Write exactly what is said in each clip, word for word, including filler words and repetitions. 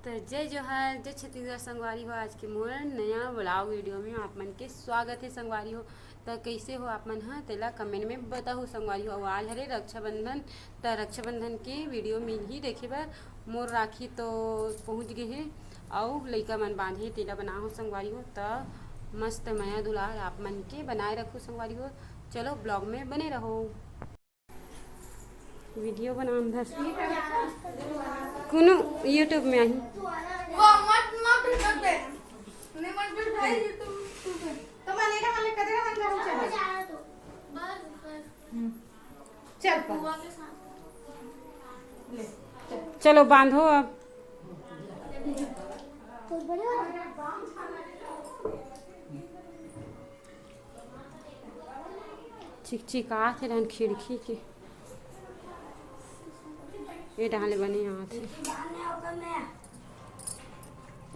त जय जोहार, जय छत्तीसगढ़ संगवारी हो। आज के मोर नया vlog video में आप मन के स्वागत हे संगवारी हो। त कइसे हो आप मन ह, तेला comment में बताहू संगवारी हो। अउ आज हरे रक्षाबंधन, त रक्षाबंधन के video मिलही देखे बर। मोर राखी तो पहुँच गे हे, अउ लइका मन बांधे, तेला बनाहू संगवारी हो। त मस्त मया दुलार आप मन के बनाए रखू संगवारी हो। चलो vlog में बने रहो। Video बनाम धर कोनो YouTube में आही। वो मत, मत भेजो बे। नहीं मत भेज भाई, YouTube, YouTube पे। तो मैंने कहा, मैंने कदे का मन करूँ चलो। हम्म। चल पा। ले, चल। चलो बांधो अब। चिकचिकात हे रहन खिड़की के। ए डाले बने आत हे।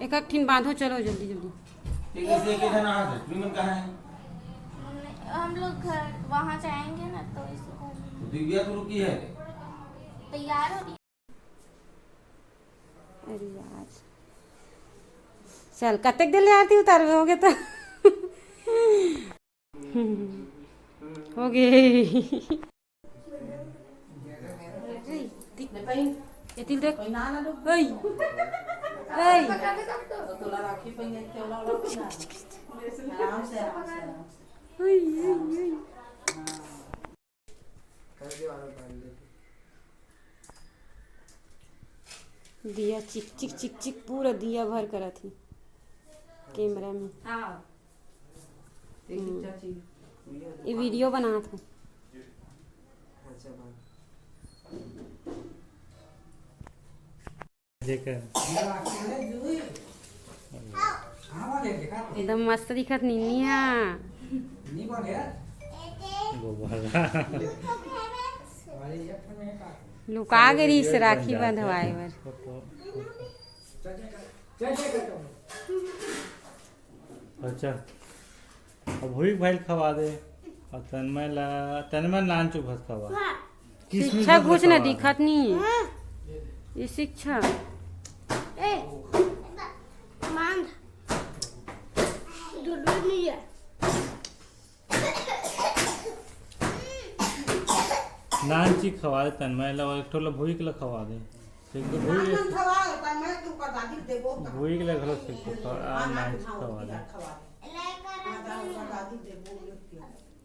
एक एक ठिन बांधो, चलो जल्दी जल्दी। ये कैसे एक एक जना हाथ है? तुम कहाँ है? हम लोग घर वहाँ जाएंगे ना, तो इसको तो दिव्या तो रुकी है। तैयार हो रही है। अरे यार, चल कतेक देर ले आरती उतारबे, होगे त होगे। ए तिल देख। ओई। ओई। ओई, ओई, ओई। दिया चिक चिक चिक चिक, पूरा दिया भर करत ही camera में। हाँ। देखी हम्म। चाची। ये video बनात हूँ। अच्छा, बना। जेकर। एकदम मस्त दिखत नीनी हा। गोबर। लुका गे रहिस राखी बंधवाए बर। अच्छा। अब हुई भाई खवा दे। और तन्मय ला, तन्मय नान चुभत खवा। हाँ। किसमिस शिक्षा मत कुछ ना खवा। दिखत नहीं है। हाँ। ये शिक्षा। ए, मान। दूध नहीं है। नान ची खवा दे तन्मय ला, और एक ठो ला भुई के ला खवा दे। ठीक है, भुई के ला। भुई के ला घलो ठीक है, खवा, आ, नान ची खवा दे।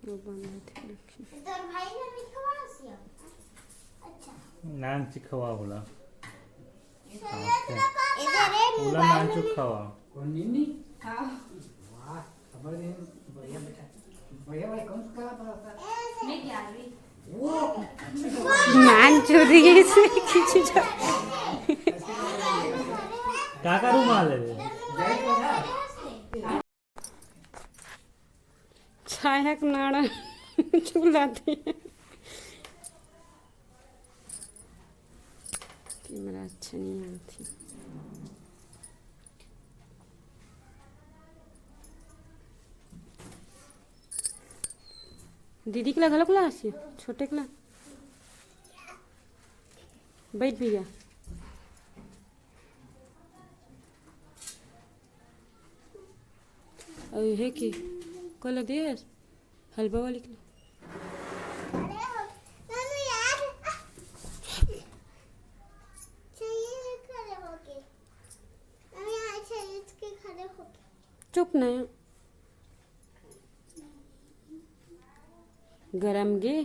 वो बंद है, ठीक है। नान ची खवा होला। उला नान चुक खवा। कौन नीनी? हाँ। वाह, खबर दे, बढ़िया बेटा। बढ़िया भाई, कौन सा कला पढ़ा था? मैं ग्यारहवीं। वो। नान चुरी से खींची जा। काका रुमाल है रे। छाया के नाड़ा चुलाते। Camera अच्छा नहीं आती। दीदी के ला घलो खुला आसी, छोटे के ला। बैठ भैया। अउ हे के कला देस हलवा वाली के। चुप ना। गरम गे।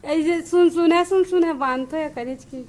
ऐसे सुन सुन है, सुन सुन है, बांध तो या करेज की।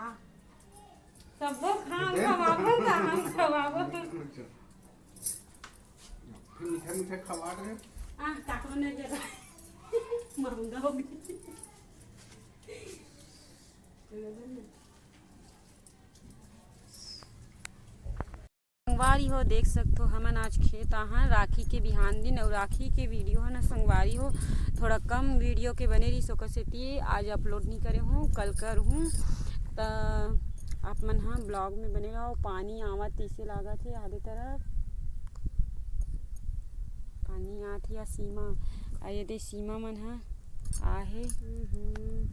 सबो खा, हम खवाबो का, हम खवाबो। फिर मीठा मीठा खवा रहे। आ, काकरो नहीं जरा। महंगा हो गया। संगवारी हो, देख सकथो, हमन आज खेत आहन राखी के बिहान दिन, अउ राखी के वीडियो ह ना संगवारी हो, थोड़ा कम वीडियो के बने रहिस, ओकर सेती आज अपलोड नहीं करे हूँ, कल कर हूँ। त आप मन ह ब्लॉग में बने रहो। पानी आवत तइसे लागत हे, आधे तरफ पानी आत हे। या सीमा, आ ये दे सीमा मन ह आहे, हम्म,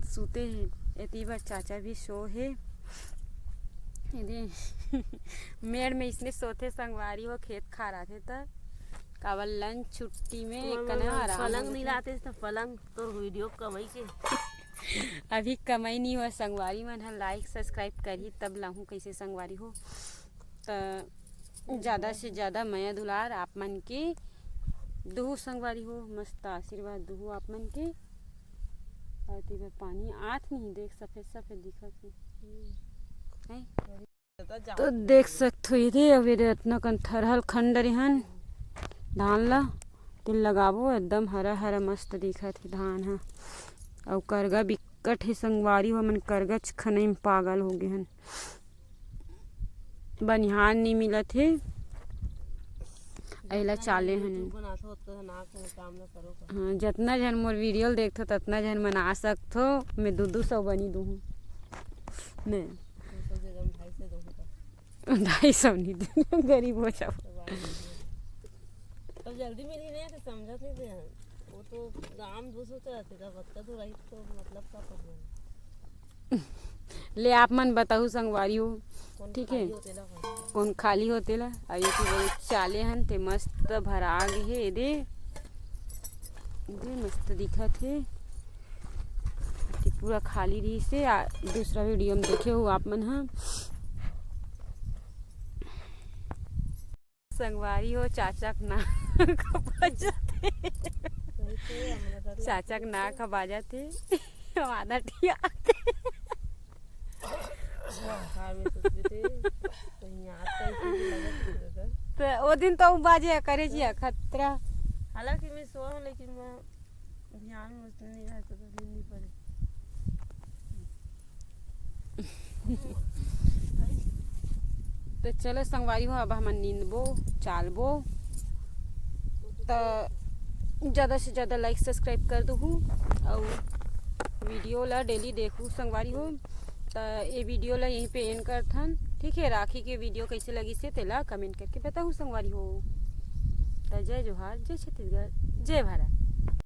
सूते हे। एती बर चाचा भी सो हे। ये दे मेड़ में इसने सोथे संगवारी हो, खेत खार आथे त। काबर लंच छुट्टी में एक कने आराम पलंग हो जाथे। मिलाते त पलंग तोर वीडियो कमाई के। अभी कमाई नहीं हुआ संगवारी मन ह, लाइक सब्सक्राइब करही तब लाहूँ कैसे संगवारी हो। त ज्यादा से ज्यादा मया दुलार आप मन के दुहू संगवारी हो, मस्त आशीर्वाद दुहू आप मन के। अउ तीबर पानी आत नहीं, देख सफेद सफेद दिखत हे। हैं? तो देख सकथो, ये दे, अब ये दे, अतना कन थरहल खंड रेहन धान ला, तेल लगाबो, एकदम हरा हरा मस्त दिखत हे धान ह। अउ करगा बिकट हे संगवारी हो, हमन करगा खनई में पागल हो गे हन। बनिहार नहीं मिलत हे, अइला चाले हन। YouTube बनाथो, ओतका नाक में काम ना करो का। हाँ, जतना झन मोर वीडियो ल देखथो, ततना झन मन आ सकथो, मैं दू दू सौ बनी दूहूँ। मैं दू सौ के जगह ढाई सौ दूहूँ का। ढाई सौ नहीं दूहूँ, गरीब हो जाओ। तो बात नहीं है। तब जल्दी मिली नहीं तो समझत नहीं थे हम। वो तो गांव दूसरे तो रहते का, बच्चा तो रही तो मतलब का प्रॉब्लम है? ले आप मन बताहू संगवारी हो, कौन ठीक है? खाली होते ला कौन? कौन खाली होते ला? अउ ये तो चाले हन, ते मस्त भरा गे हे, ये दे, ये दे मस्त दिखत हे। ते पूरा खाली रहिस हे, आ, दूसरा वीडियो में देखे हो आप मन ह। संगवारी हो, चाचा के नाक ह बाजत हे। चाचा के नाक ह बाजत हे। आधा ठिया। हाँ, मैं सोच रही थी, कहीं आता है कि नहीं लगा था। तो वो दिन तो बाजे करे जी खतरा। हालांकि मैं सोया हूँ, लेकिन मैं ध्यान में उतने नहीं रहता, तो नींद नहीं पड़े। तो चलो संगवारी हो, अब हमन नींदबो, चालबो। तो ज्यादा से ज्यादा लाइक सब्सक्राइब कर दूहू, अउ वीडियो ला डेली देखू संगवारी हो। तो ये वीडियो ला यहीं पे एंड करथन, ठीक है? राखी के वीडियो कैसे लगिस हे तेला कमेंट करके बताहू संगवारी हो। तो जय जोहार, जय छत्तीसगढ़, जय भारत।